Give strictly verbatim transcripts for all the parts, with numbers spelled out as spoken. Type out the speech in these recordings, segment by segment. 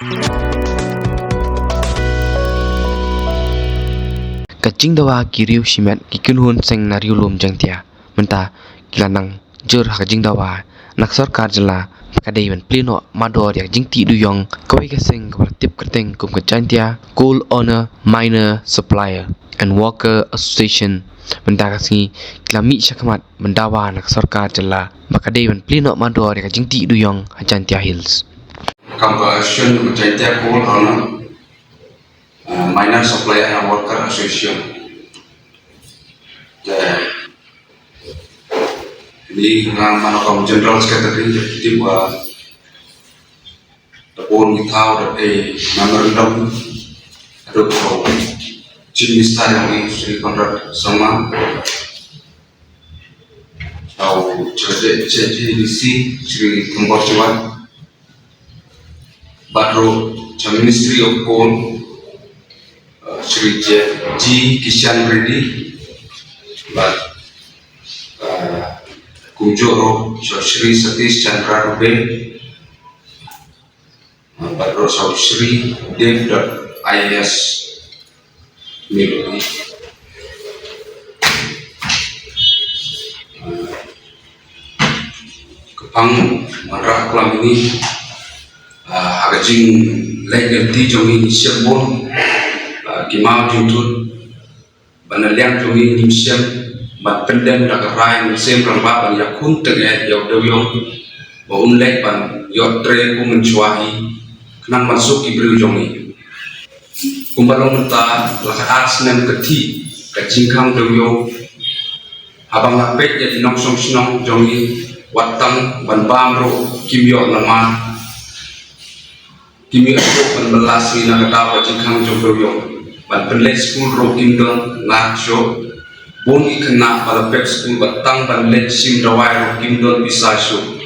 Ka jingdawa ki riew shimet ki kynhun seng na riewlum Jaiñtia mynta ki la nang jur ha ka jingdawa na ka sorkar jylla ba ka dei ban plie noh mardor ïa ka jingtih dewïong kawei ka seng kaba la tip kyrteng kum ka Jaiñtia Coal Owner Miner Supplier and Worker Association. Mynta ka sngi ki la mih shakhmat ban dawa na ka sorkar jylla ba ka dei ban plie noh mardor ïa ka jingtih dewïong ha Jaiñtia Hills. Kam ka association ka Jaiñtia Coal Owner, uh, Miner Supplier and Worker Association. Te ni nga man kam General Secretary, te ki tip ba da bun ki thaw da pei memorandum haduh ka Chief Minister jong ngi Shri Conrad Sangma, thaw Secretary D C Shri Thombor Chiwan, bad ruh cha Ministry of Coal, uh, Shri J, G Kishan Reddy, bad, uh, kumjuh ruh cha Shri Satish Chandra Dubey, uh, bad ruh cha Shri Dev Dutt I A S. Ni ruh ni. Ka pang wanrah klam ini, ah, ha ka jingleh lynti jong ngi ngi shem bun, ah, ki maw jingtut, ban liang jong ngi ngim shem ban pyndem da ka rai mynsiem rangbah ban ïakhun tyngeh ïa u dewïong ba un leh ban ïoh trei kum mynshuwa hi khnang ban suk ki briew jong ngi. Kumba long mynta la ka ar snem ka thih ka jingkhang dewïong. Haba nga peit ïa ki nongshong shnong jong ngi wat tang ban bam ruh kim ïoh namar kim ïoh shuh ban bylla sngi na ka daw ka jingkhang jong dewïong. Ban pynleit skul ruh kim don ngat shuh. Bun ki khynnah ba la pep skul bad tang ban leit shim dawai ruh kim don pisa shuh.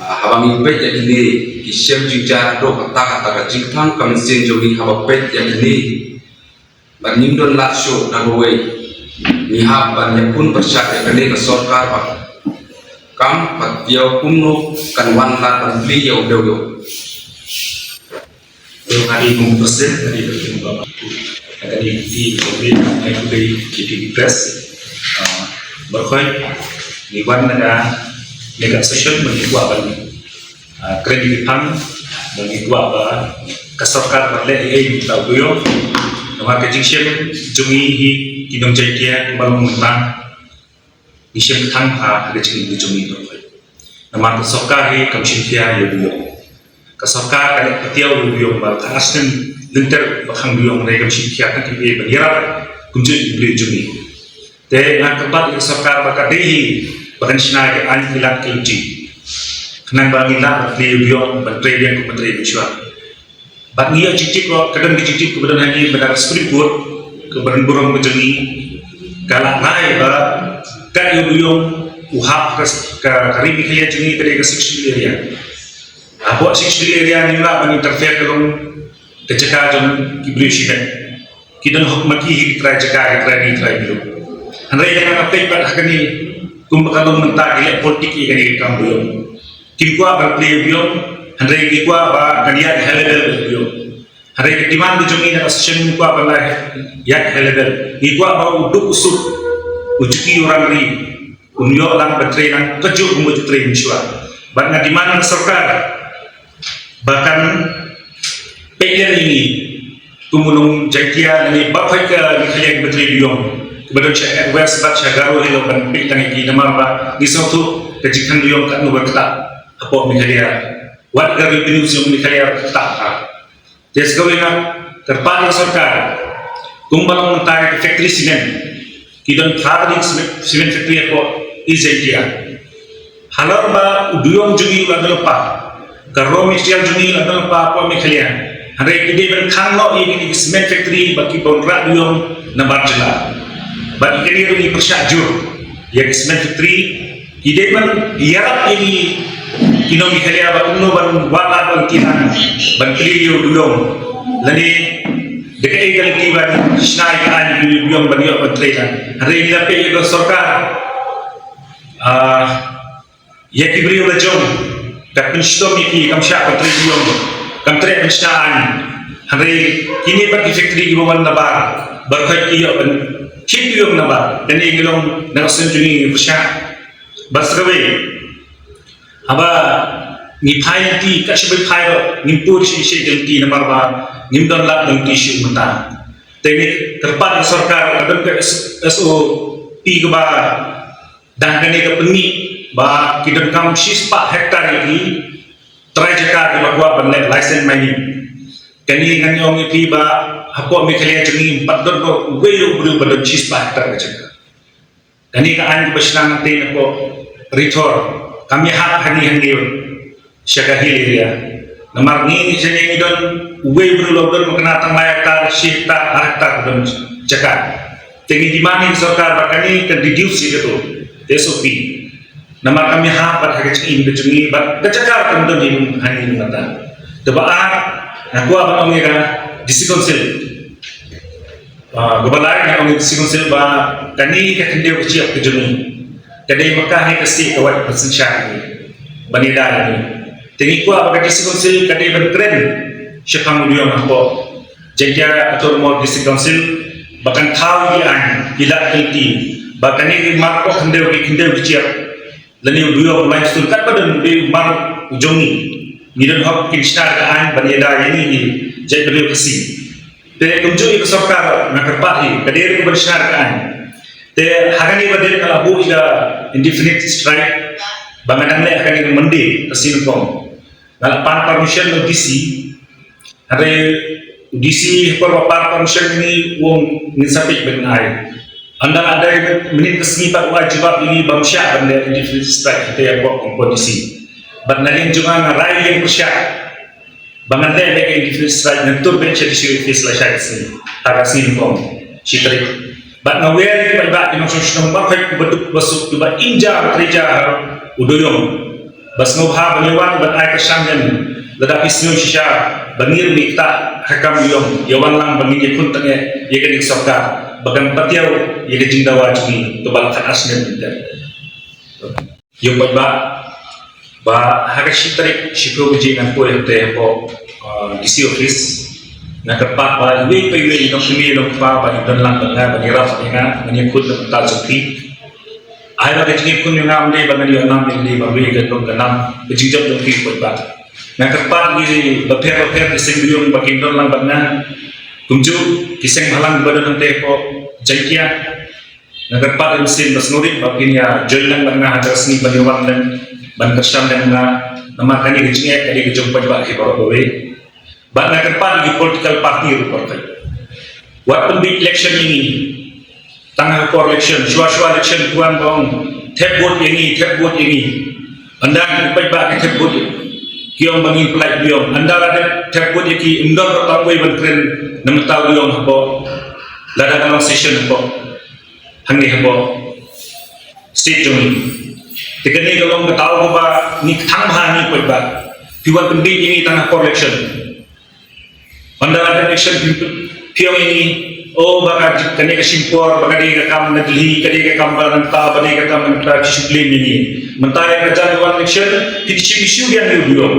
Ah, haba ngi peit ïa kine ki shem jingjia haduh katta katta ka jingkhang ka mynsiem jong ngi haba peit ïa kine. Bad ngim don lad shuh da kawei. Ngi hap ban ïakhun pyrshah ïa kane ka sorkar ba kam pat ïa kumno kan wan lad ban plie ïa u dewïong. Ïa kane kum president kane ka kum ba kane ki ki ki press. Ah, ba khoi ni wan na ka ne ka session ba ngi kwah ban, ah, kren ki pang ba ngi kwah ba ka sorkar ba leh ei ei ta u dewïong. Namar ka jingshem jong ngi hi ki nong Jaiñtia ba long mynta. Ngi shem tang ha ka jingim ka jong ngi. Namar ka sorkar hi kam shim khia ïa u dewïong. Ka sorkar ka leh patiaw ïa u dewïong ba ka ar snem lynter ba khang dewïong, hynrei kam shim khia tang ïa ban ïarap kumjuh ïa u dewïong jong ngi. Te nga kyrpad ïa ka sorkar ba ka dei hi ba kan shna ïa ka aiñ ki lad ki lynti khnang ba ngin lah ban plie ïa u dewïong ban trei biang kum ban trei mynshuwa. Bad ngi ïoh jingtip ruh, ka don ka jingtip kaba don hangne ba na ka Supreme Court, kaba don burom ka jong ngi, ka la ngai ba ka ïoh u dewïong u hap ka, ka, ka ri Meghalaya jong ngi ka dei ka Sixth Schedule area. Hapoh Sixth Schedule area ngim lah ban interfere ka long ka jaka jong ki briew shimet. Ki don hok ma ki hi ki trai jaka, ki trai ri, ki trai briew. Hynrei lada nga peit pat ha kane kumba ka long mynta ki leh politik ïa kane ka kam dewïong. Kim kwah ban plie dewïong, hynrei ki kwah ba kan ïaid high level dewïong. Hynrei ka demand ka jong ngi na ka session ngi kwah ban ïaid high level. Ngi kwah ba u duk u suk, u juki u rangri, un ïoh lang ban trei lang kajuh kumba ju trei mynshuwa. Bad nga demand na ka sorkar ba kan peit lem ïa ngi kum u nong Jaiñtia lane baroh ka Meghalaya kiba trei dewïong, kiba don sha West bad sha Garo Hills, ban peit lang ïa ki namar ba ngi sngewthuh ka jingkhang dewïong katno ba ktah hapoh Meghalaya. Wat ka revenue jong Meghalaya ba ktah ha. Te sa kawei nga kyrpad ïa ka sorkar, kumba long mynta ka factory cement, ki don phra tylli cement, cement factory hapoh East Jaiñtia. Halor ba u dewïong jong ngi u la don lypa, ka raw material jong ngi u la don lypa hapoh Meghalaya. Hynrei ki dei ban khang noh ïa kine ki cement factory ba ki ban rah dewïong nabar jylla. Bad ïa kane ruh ngi pyrshah jur ïa ki cement factory. Ki dei ban ïarap ïa ngi ki nong Meghalaya ba kumno ban wad lad ban kynang ban plie ïa u dewïong. Lane da kaei ka lynti ban shna ïa ka aiñ ïa u dewïong ban ïoh ban trei lang. Hynrei ngi la peit ïa ka sorkar, ah, ïa ki briew la jong, ka pynshitom ïa ki, kam shah ban trei dewïong. Kam treh ban shna aiñ. Hynrei kine pat ki factory kiba wan nabar, ba khot ki ïoh ban khih ïoh nabar. Kane ngi long na ka seng jong ngi ngi pyrshah. Ba sa kawei, haba ngi phai lynti, ka shibun phai ruh ngim pur shi shi lynti namar ba ngim don lad lynti shuh mynta. Te ngi kyrpad ïa ka sorkar, ka don ka S-, S O P kaba dang kane ka pynmih ba ki donkam shispah hektar ïa ki trai jaka kiba kwah ban leh license mining. Kane ngan ong ïa phi ba hapoh Meghalaya jong ngi ym pat don ruh uwei u briew ba don shispah hektar ka jaka. Kane ka aiñ kaba shna nangta na ka Ri Thor kam ïahap hangne hangne sha ka hill area. Namar ngi sha ngi don uwei u briew la don ba kane tang lai hektar, shi hektar, ar hektar ka don jaka. Te ngi demand ïa ka sorkar ba kane ka reduce ïa kato, ka S O P. Namar kam ïahap pat ha ka jingim ka jong ngi bad ka jaka kam don hi hangne mynta. Te ba ar, nga kwah ban ong ïa ka D C Council. Ah, kaba lai nga ong ïa ka D C Council ba kane ka khyndew ka shyiap ka jong ngi ka dei ma ka hi ka state ka wad ka synshar ka dei ban ïada ïa ngi. Te ngi kwah ba ka D C Council ka dei ban kren shaphang u duyong hapoh Jaiñtia Autonomous District Council ba kan thaw ïa ki aiñ ki lad ki lynti ba kane ki mar ka khyndew ki khyndew ki shyiap lane u duyong limestone katba don u dei u mar u jong ngi. Ngi don hok kin shna ka aiñ ban ïada ïa ngi hi jaitbynriew Khasi. Te kumjuh ïa ka sorkar nga kyrpad hi ka dei ruh ban shna ka aiñ. Te ha kane ba dei ka la buh ïa ka indefinite strike ba nga dang leh ha kane ka Monday ka sngi nyngkong. Nga la pan permission na u D C. Hynrei u D C ha por ba pan permission ngi ong ngin sa peit ban ai. Ynda la dei mynnin ka sngi pat u ai jubab ïa ngi ba ym shah ban leh indefinite strike, te ïa ka ong ko D C. Bad na liang jong nga nga rai ïa pyrshah ba ngan leh beit ka indefinite strike, ngan tur beit sha D C office lashai ka sngi, ha ka sngi nyngkong, shi tarik. Bad nga wer ïa ki paidbah ki nongshong shnong baroh kiba duk ba suk kiba im ja ba trei ja ha u duyong. Ba sngewbha ban ïa wan ban ai kyrshan lem lada phi sngew shisha ba ngi ruh ngi ktah ha ka kam duyong, ïa wan lang ba ngin ïakhun tyngeh ïa kane ka sorkar ba kan patiaw ïa ka jingdawa jong ngi kaba la khatar snem mynta. Ïa u paidbah ba ha ka shi tarik shiphew baje ngan poi hangtei hapoh, uh, D C office. Nga kyrpad ba iwei pa iwei i nongkmie nongkpa ba i don lang bad nga, ba i ïarap ïa nga, ngan ïakhun na ka bynta jong phi. Ai ba ka jingïakhun jong nga ym dei ba ngan ïoh nam, ym dei ba ngan ïoh ka long ka nam ka jingjop jong phi u paidbah. Nga kyrpad ïa ki bapher bapher ki seng duyong ba kin don lang bad nga, kumjuh ki seng bhalang ba don hangtei hapoh Jaiñtia. Nga kyrpad ïa ki seng ba sngewrit ba kin ïa join lang bad nga ha ka sngi ban ïa wan lem ban kyrshan lem nga. Namar kane ka jingeh ka dei ka jong u paidbah hi baroh kawei. Bad nga kyrpad ïa ki political party ruh baroh kawei, wat pynbiej election ïa ngi. Tang ha ka por election, shuwa shuwa election ki wan ba ong thep vote ïa ngi, thep vote ïa ngi. Ynda ki paidbah ki thep vote ïa ngi, ki ong ba ngin pyllait duyong. Ynda la dep thep vote ïa ki, ym don ruh tang uwei ban kren na ka bynta u duyong hapoh, lada ka long session hapoh, hangne hapoh state jong ngi. Te kane ka long ka daw kaba ngi kthang bha ngi paidbah. Phi wan pynbiej ïa ngi tang ha por election. Ynda la dep election phi, phi ong ïa ngi, oh, ba ka, kane ka shim por, ba ka dei ka kam na Delhi, ka dei ka kam ba nangta, ba dei ka kam nangta, phi shu blame ïa ngi. Mynta ïa ka jan wan election phi shim issue ïa ngi u duyong.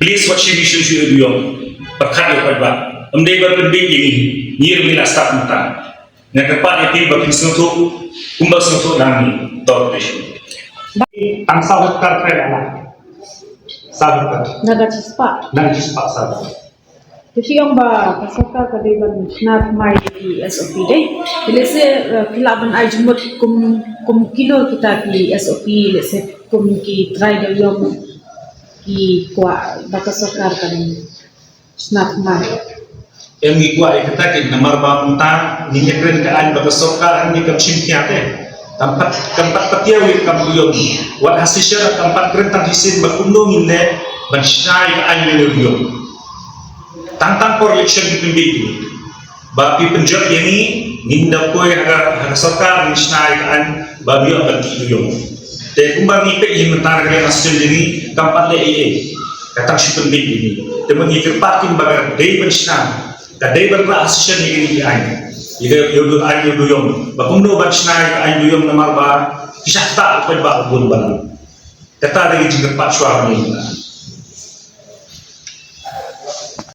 Please, wat shim issue shuh ïa u duyong. Pyrkhat ïa u paidbah. Ym dei ban pynbiej ïa ngi. Ngi ruh ngi la stad mynta. Nga kyrpad ïa phi ba phin sngewthuh kumba sngewthuh na ngi. Dor phi shu. Tang saw hektar kren ana. Saw hektar. Na ka chispah. Na ka chispah saw hektar. Te phi ong ba ka sorkar ka dei ban shna thymmai ïa ki S O P dei. Te lehse, eh, phi lah ban ai jingmut kum, kum kino kita ki S O P, lehse kum ki trai dewïong ki kwah ba ka sorkar kan shna thymmai. Em, ngi kwah ïa kata keiñ namar ba mynta ngin ïa kren ka aiñ ba ka sorkar hangne kam shim khia te. Kam pat, kam pat patiaw ïa ka kam dewïong. Wat ha session kam pat kren tang shisien ba kumno ngin leh ban shna ïa ka aiñ ïa ka dewïong. Tang tang por election ki pynbiej ïa ngi. Ba phi pynjot ïa ngi, ngin da poi ha ka, ha ka sorkar ngin shna ïa ka aiñ ba ïoh ban khih dewïong. Te kumba ngi peit hi mynta na ka liang session ïa ngi kam pat leh ei ei. Ka tang shu pynbiej ïa ngi. Te ma ngi kyrpad keiñ ba ka dei ban shna, ka dei ban rah session ïa ngi ïa aiñ. Ïa ka, ïa u dewïong, aiñ ïa u dewïong. Ba kumno ban shna ïa ka aiñ dewïong namar ba ki shah ktah u paidbah u bun balang. Kata dei ka jingkyrpad shuwa ngi.